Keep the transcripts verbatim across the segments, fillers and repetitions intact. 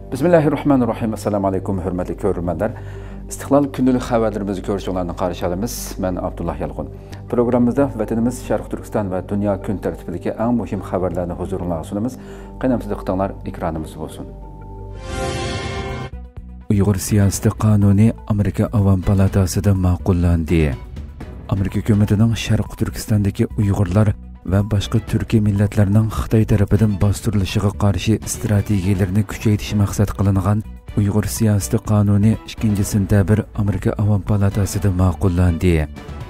بىسمىللاھىررەھمانىررەھىم. ئەسسالامۇ ئەلەيكۇم، ھۆرمەتلىك كۆرۈرمەنلەر. ئىستىقلال كۈندىلىك خەۋەرلىرىمىزنى كۆرۈشۈڭلارنى قارشى ئالىمىز. مەن ئابدۇللا يالقۇن. پروگراممىمىزدا ۋەتىنىمىز شەرقىي تۈركىستان ۋە دۇنيا كۈن تەرتىپىدىكى ئەڭ مۇھىم خەۋەرلەرنى ھۇزۇرۇڭلارغا سۇنىمىز. قېنى ئەمسە دىققىتىڭلار ئېكرانىمىزدا بولسۇن. ئۇيغۇر سىياسىتى قانۇنى ئامېرىكا ئاۋام پالاتاسىدا ماقۇللاندى. ئامېرىكا ھۆكۈمىتىنىڭ شەرقىي تۈركىستاندىكى ئۇيغۇرلار ۋە باشقا تۈركىي مىللەتلەرنىڭ خىتاي تەرىپىدىن باستۇرۇلۇشىغا قارشى ئىستراتېگىيەلىرىنى كۈچەيتىش مەقسەت قىلىنغان ئۇيغۇر سىياسىتى قانۇنى ئىككىنچى سېنتەبىر ئامېرىكا ئاۋام پالاتاسىدا ماقۇللاندى.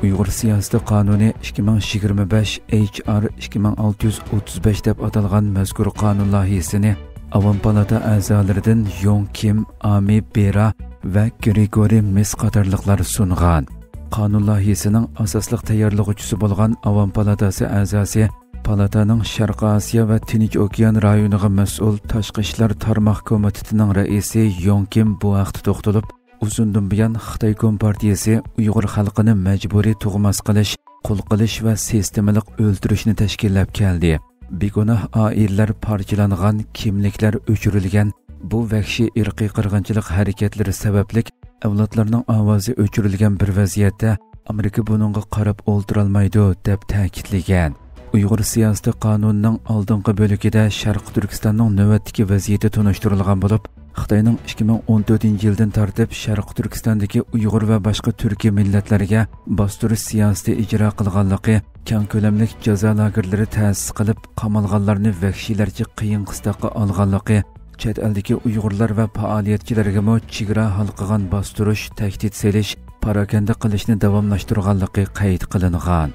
ئۇيغۇر سىياسىتى قانۇنى ئىككى مىڭ يىگىرمە بەش ئېيچ ئار ئىككى مىڭ ئالتە يۈز ئوتتۇز بەش دەپ ئاتالغان مەزكۇر قانۇن لايىھىسىنى ئاۋام پالاتا ئەزالىرىدىن يوڭ كىم، ئامى بېرا ۋە گرىگورى مىس قاتارلىقلار سۇنغان. قانۇن لايىھىسىنىڭ ئاساسلىق تەييارلىغۇچىسى بولغان ئاۋام پالاتاسى ئەزاسى، پالاتانىڭ شەرقىي ئاسىيا ۋە تىنچ ئوكيان رايونىغا مەسئۇل تاشقى ئىشلار تارماق كومىتېتىنىڭ رەئىسى يوڭ كىم بۇ ھەقتە توختىلىپ، ئۇزۇندىن بۇيان خىتاي كومپارتىيىسى ئۇيغۇر خەلقىنى مەجبۇرىي تۇغماس قىلىش، قۇل قىلىش ۋە سىستېمىلىق ئۆلتۈرۈشنى تەشكىللەپ كەلدى. بىگۇناھ ئائىلىلەر پارچىلانغان، كىملىكلەر ئۆچۈرۈلگەن، بۇ ۋەھشىي ئىرقىي قىرغىنچىلىق ھەرىكەتلىرى سەۋەبلىك ئەۋلادلارنىڭ ئاۋازى ئۆچۈرۈلگەن بىر ۋەزىيەتتە ئامېرىكا بۇنىڭغا قاراپ ئولتۇرالمايدۇ، دەپ تەكىتلىگەن. ئۇيغۇر سىياسىتى قانۇنىنىڭ ئالدىنقى بۆلىكىدە شەرقىي تۈركىستاننىڭ نۆۋەتتىكى ۋەزىيىتى تونۇشتۇرۇلغان بولۇپ، خىتاينىڭ ئىككى مىڭ ئون تۆتىنچى يىلدىن تارتىپ شەرقىي تۈركىستاندىكى ئۇيغۇر ۋە باشقا تۈركىي مىللەتلەرگە باستۇرۇش سىياسىتى ئىجرا قىلغانلىقى، كەڭ كۆلەملىك جازا لاگېرلىرى تەسىس قىلىپ، قامالغانلارنى ۋەھشىيلەرچە قىيىن قىستاققا ئالغانلىقى، چەت ئەلدىكى ئۇيغۇرلار ۋە پائالىيەتچىلەرگىمۇ چېگرا ھالقىغان باستۇرۇش، تەھدىت سېلىش، پاراكەندە قىلىشنى داۋاملاشتۇرغانلىقى قەيت قىلىنغان.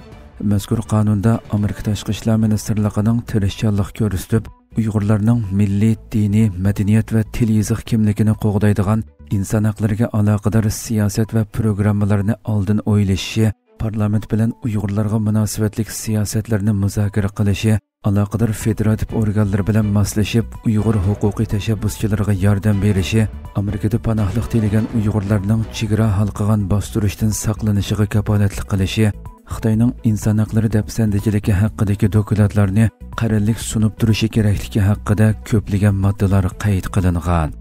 مەزكۇر قانۇندا ئامېرىكا تاشقى ئىشلار مىنىستىرلىقىنىڭ تىرىشچانلىق كۆرسىتىپ، ئۇيغۇرلارنىڭ مىللىي، دىنىي، مەدەنىيەت ۋە تىل يېزىق كىملىكىنى قوغدايدىغان ئىنسان ھەقلىرىگە ئالاقىدار سىياسەت ۋە پروگراممىلارنى ئالدىن ئويلىشىشى، پارلامېنت بىلەن ئۇيغۇرلارغا مۇناسىۋەتلىك سىياسەتلەرنى مۇزاكىرە قىلىشى، ئالاقىدار فېدېراتىپ ئورگانلىرى بىلەن ماسلىشىپ، ئۇيغۇر ھوقۇقىي تەشەببۇسچىلىرىغا ياردەم بېرىشى، ئامېرىكىدا پاناھلىق تىلىگەن ئۇيغۇرلارنىڭ چېگرا ھالقىغان باستۇرۇشتىن ساقلىنىشىغا كاپالەتلىك قىلىشى، خىتاينىڭ ئىنسان ھەقلىرى دەپسەندىچىلىكى ھەققىدىكى دوكلاتلارنى قەرەللىك سۇنۇپ تۇرۇشى كېرەكلىكى ھەققىدە كۆپلىگەن ماددىلار قەيت قىلىنغان.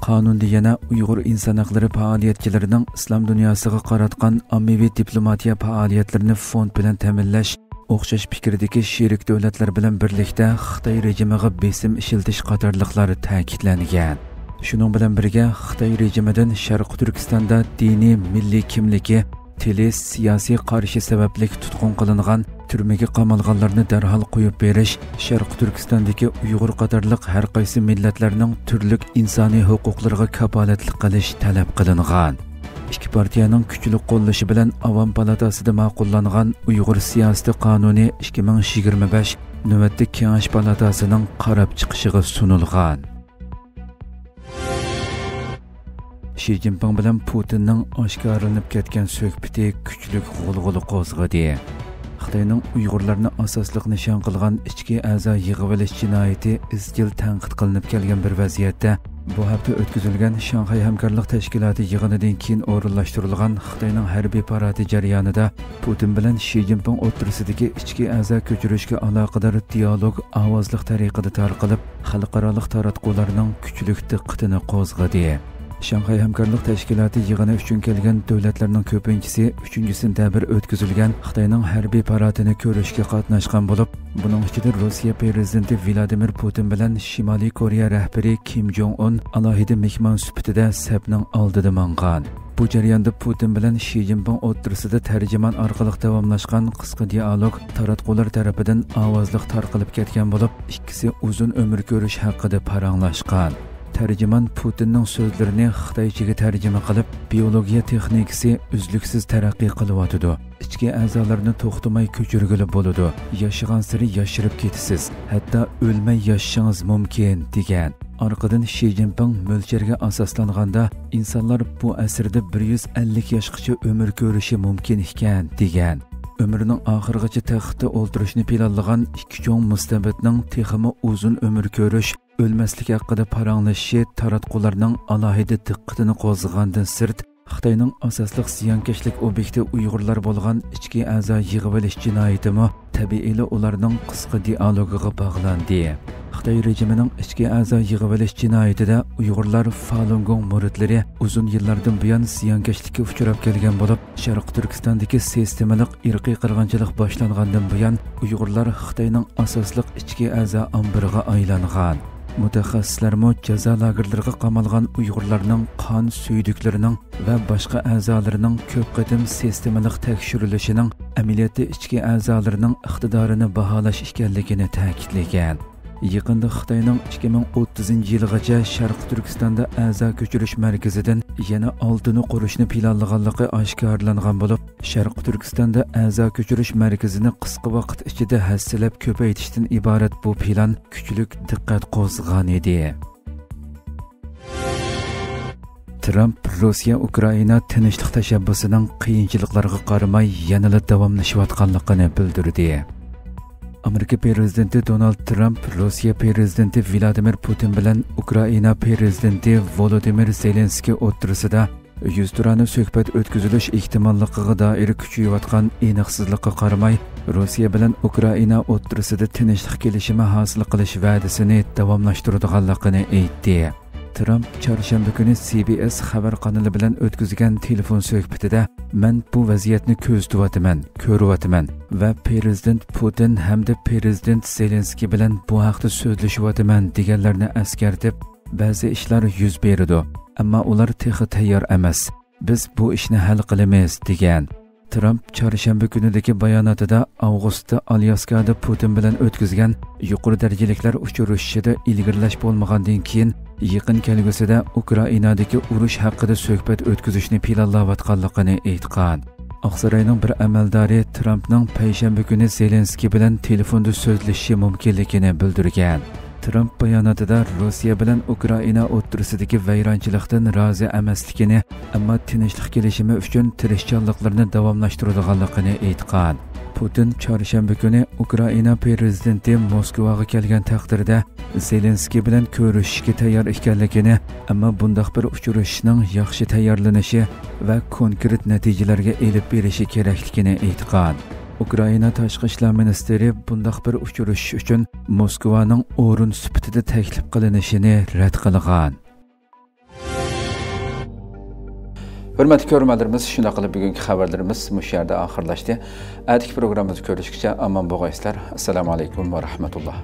قانۇندا يەنە ئۇيغۇر ئىنسان ھەقلىرى پائالىيەتچىلىرىنىڭ ئىسلام دۇنياسىغا قاراتقان ئاممىۋى دىپلوماتىيە پائالىيەتلىرىنى فوند بىلەن تەمىنلەش، ئوخشاش پىكىردىكى شېرىك دۆلەتلەر بىلەن بىرلىكتە خىتاي رېجىمىغا بېسىم ئىشلىتىش قاتارلىقلار تەكىتلەنگەن. شۇنىڭ بىلەن بىرگە، خىتاي رېجىمىدىن شەرقىي تۈركىستاندا دىنىي مىللىي كىملىكى، تىلى، سىياسىي قارىشى سەۋەبلىك تۇتقۇن قىلىنغان، تۈرمىگە قامالغانلارنى دەرھال قويۇپ بېرىش، شەرقىي تۈركىستاندىكى ئۇيغۇر قاتارلىق ھەر قايسى مىللەتلەرنىڭ تۈرلۈك ئىنسانىي ھوقۇقلىرىغا كاپالەتلىك قىلىش تەلەپ قىلىنغان. ئىككى پارتىيەنىڭ كۈچلۈك قوللىشى بىلەن ئاۋام پالاتاسىدا ماقۇللانغان ئۇيغۇر سىياسىتى قانۇنى ئىككى مىڭ يىگىرمە بەش نۆۋەتتە كېڭەش پالاتاسىنىڭ قاراپ چىقىشىغا سۇنۇلغان. شى جىنپىڭ بىلەن پۇتىننىڭ ئاشكارىلىنىپ كەتكەن سۆھبىتى كۈچلۈك غۇلغۇلا قوزغىدى. خىتاينىڭ ئۇيغۇرلارنى ئاساسلىق نىشان قىلغان ئىچكى ئەزا يىغىۋېلىش جىنايىتى ئىزچىل تەنقىد قىلىنىپ كەلگەن بىر ۋەزىيەتتە، بۇ ھەپتە ئۆتكۈزۈلگەن شاڭخەي ھەمكارلىق تەشكىلاتى يىغىنىدىن كېيىن ئورۇنلاشتۇرۇلغان خىتاينىڭ ھەربىي پاراتى جەريانىدا پۇتىن بىلەن شى جىنپىڭ ئوتتۇرىسىدىكى ئىچكى ئەزا كۆچۈرۈشكە ئالاقىدار دىيالوگ ئاۋازلىق تەرىقىدە تارقىلىپ، خەلقئارالىق تاراتقۇلارنىڭ كۈچلۈك دىققىتىنى قوزغىدى. شاڭخەي ھەمكارلىق تەشكىلاتى يىغىنى ئۈچۈن كەلگەن دۆلەتلەرنىڭ كۆپىنچىسى ئۈچىنچى سېنتەبىر ئۆتكۈزۈلگەن خىتاينىڭ ھەربىي پاراتىنى كۆرۈشكە قاتناشقان بولۇپ، بۇنىڭ ئىچىدە روسىيە پىرېزىدېنتى ۋلادىمىر پۇتىن بىلەن شىمالىي كورېيە رەھبىرى كىم جوڭ ئۇن ئالاھىدە مېھمان سۈپىتىدە سەپنىڭ ئالدىدا ماڭغان. بۇ جەرياندا پۇتىن بىلەن شى جىنپىڭ ئوتتۇرىسىدا تەرجىمان ئارقىلىق داۋاملاشقان قىسقا دىئالوگ تاراتقۇلار تەرىپىدىن ئاۋازلىق تارقىلىپ كەتكەن بولۇپ، ئىككىسى ئۇزۇن ئۆمۈر كۆرۈش ھەققىدە پاراڭلاشقان. تەرجىمان پۇتىننىڭ سۆزلىرىنى خىتايچىگە تەرجىمە قىلىپ، بىئولوگىيە تېخنىكىسى ئۈزلۈكسىز تەرەققىي قىلىۋاتىدۇ. ئىچكى ئەزالارنى توختىماي كۆچۈرگىلى بولىدۇ. ياشىغانسېرى ياشىرىپ كېتىسىز. ھەتتا ئۆلمەي ياشىشىڭىز مۇمكىن، دېگەن. ئارقىدىن شى جىنپىڭ مۆلچەرگە ئاساسلانغاندا، ئىنسانلار بۇ ئەسىردە بىر يۈز ئەللىك ياشقىچە ئۆمۈر كۆرۈشى مۇمكىن ئىكەن، دېگەن. ئۆمرىنىڭ ئاخىرىغىچە تەختتە ئولتۇرۇشنى پىلانلىغان ئىككى چوڭ مۇستەبىتنىڭ تېخىمۇ ئۇزۇن ئۆمۈر كۆرۈش، ئۆلمەسلىك ھەققىدە پاراڭلىشىشى تاراتقۇلارنىڭ ئالاھىدە دىققىتىنى قوزغىغاندىن سىرت، خىتاينىڭ ئاساسلىق زىيانكەشلىك ئوبيېكتى ئۇيغۇرلار بولغان ئىچكى ئەزا يىغىۋېلىش جىنايىتىمۇ تەبىئىيلا ئۇلارنىڭ قىسقا دىئالوگىغا باغلاندى. خىتاي رېجىمىنىڭ ئىچكى ئەزا يىغىۋېلىش جىنايىتىدە ئۇيغۇرلار فالۇنگوڭ مۇرىتلىرى ئۇزۇن يىللاردىن بۇيان زىيانكەشلىككە ئۇچراپ كەلگەن بولۇپ، شەرقىي تۈركىستاندىكى سىستېمىلىق ئىرقىي قىرغىنچىلىق باشلانغاندىن بۇيان ئۇيغۇرلار خىتاينىڭ ئاساسلىق ئىچكى ئەزا ئامبىرىغا ئايلانغان. مۇتەخەسسىسلەرمۇ جازا لاگېرلىرىغا قامالغان ئۇيغۇرلارنىڭ قان سۈيدۈكلىرىنىڭ ۋە باشقا ئەزالىرىنىڭ كۆپ قېتىم سىستېمىلىق تەكشۈرۈلۈشىنىڭ ئەمەلىيەتتە ئىچكى ئەزالىرىنىڭ ئىقتىدارىنى باھالاش ئىكەنلىكىنى تەكىتلىگەن. يېقىندا خىتاينىڭ ئىككى مىڭ ئوتتۇزىنچى يىلغىچە شەرقىي تۈركىستاندا ئەزا كۆچۈرۈش مەركىزىدىن يەنە ئالتىنى قۇرۇشنى پىلانلىغانلىقى ئاشكارىلانغان بولۇپ، شەرقىي تۈركىستاندا ئەزا كۆچۈرۈش مەركىزىنى قىسقا ۋاقىت ئىچىدە ھەسسىلەپ كۆپەيتىشتىن ئىبارەت بۇ پىلان كۈچلۈك دىققەت قوزغىغان ئىدى. ترامپ روسىيە ئۇكرائىنا تىنچلىق تەشەببۇسىنىڭ قىيىنچىلىقلارغا قارىماي يەنىلا داۋاملىشىۋاتقانلىقىنى بىلدۈردى. ئامېرىكا پىرېزىدېنتى دونالد ترامپ روسىيە پىرېزىدېنتى ۋلادىمىر پۇتىن بىلەن ئۇكرائىنا پىرېزىدېنتى ۋولودىمىر زېلېنسكىي ئوتتۇرىسىدا يۈزتۇرانە سۆھبەت ئۆتكۈزۈلۈش ئېھتىماللىقىغا دائىر كۈچىيىۋاتقان ئېنىقسىزلىققا قارىماي، روسىيە بىلەن ئۇكرائىنا ئوتتۇرىسىدا تىنچلىق كېلىشىمى ھاسىل قىلىش ۋەدىسىنى داۋاملاشتۇرىدىغانلىقىنى ئېيتتى. ترامپ چارشەنبە كۈنى سى بى ئېس خەۋەر قانىلى بىلەن ئۆتكۈزگەن تېلېفون سۆھبىتىدە، مەن بۇ ۋەزىيەتنى كۆزىتىۋاتىمەن، كۆرۈۋاتىمەن ۋە پىرېزىدېنت پۇتىن ھەمدە پىرېزىدېنت زېلېنسكىي بىلەن بۇ ھەقتە سۆزلىشىۋاتىمەن دېگەنلەرنى ئەسكەرتىپ، بەزى ئىشلار يۈز بېرىدۇ، ئەمما ئۇلار تېخى تەييار ئەمەس. بىز بۇ ئىشنى ھەل قىلىمىز، دېگەن. ترامپ چارشەنبە كۈنىدىكى باياناتىدا ئاۋغۇستتا ئالياسكادا پۇتىن بىلەن ئۆتكۈزگەن يۇقىرى دەرىجىلىكلەر ئۇچرىشىشىدا ئىلگىرىلەش بولمىغاندىن كېيىن، يېقىن كەلگۈسىدە ئۇكرائىنادىكى ئۇرۇش ھەققىدە سۆھبەت ئۆتكۈزۈشنى پىلانلاۋاتقانلىقىنى ئېيتقان. ئاقساراينىڭ بىر ئەمەلدارى ترامپنىڭ پەيشەنبە كۈنى زېلېنسكىي بىلەن تېلېفوندا سۆزلىشىشى مۇمكىنلىكىنى بىلدۈرگەن. ترامپ باياناتىدا روسىيە بىلەن ئۇكرائىنا ئوتتۇرىسىدىكى ۋەيرانچىلىقتىن رازى ئەمەسلىكىنى، ئەمما تىنچلىق كېلىشىمى ئۈچۈن تىرىشچانلىقلىرىنى داۋاملاشتۇرىدىغانلىقىنى ئېيتقان. پۇتىن چارشەنبە كۈنى ئۇكرائىنا پىرېزىدېنتى موسكۋاغا كەلگەن تەقدىردە زېلېنسكىي بىلەن كۆرۈشۈشكە تەييار ئىكەنلىكىنى، ئەمما بۇنداق بىر ئۇچرىشىشنىڭ ياخشى تەييارلىنىشى ۋە كونكرېت نەتىجىلەرگە ئېلىپ بېرىشى كېرەكلىكىنى ئېيتقان. ئۇكرائىنا تاشقى ئىشلار مىنىستىرى بۇنداق بىر ئۇچرىشىش ئۈچۈن موسكۋانىڭ ئورۇن سۈپىتىدە تەكلىپ قىلىنىشىنى رەت قىلغان. ھۆرمەتلىك كۆرۈرمەنلىرىمىز، شۇنداق قىلىپ بۈگۈنكى خەۋەرلىرىمىز مۇشۇ يەردە ئاخىرلاشتى. ئەتىكى پروگراممىمىزدا كۆرۈشكىچە ئامان بولغايسىلەر. ئەسسالامۇ ئەلەيكۇم ۋە رەھمەتۇللا.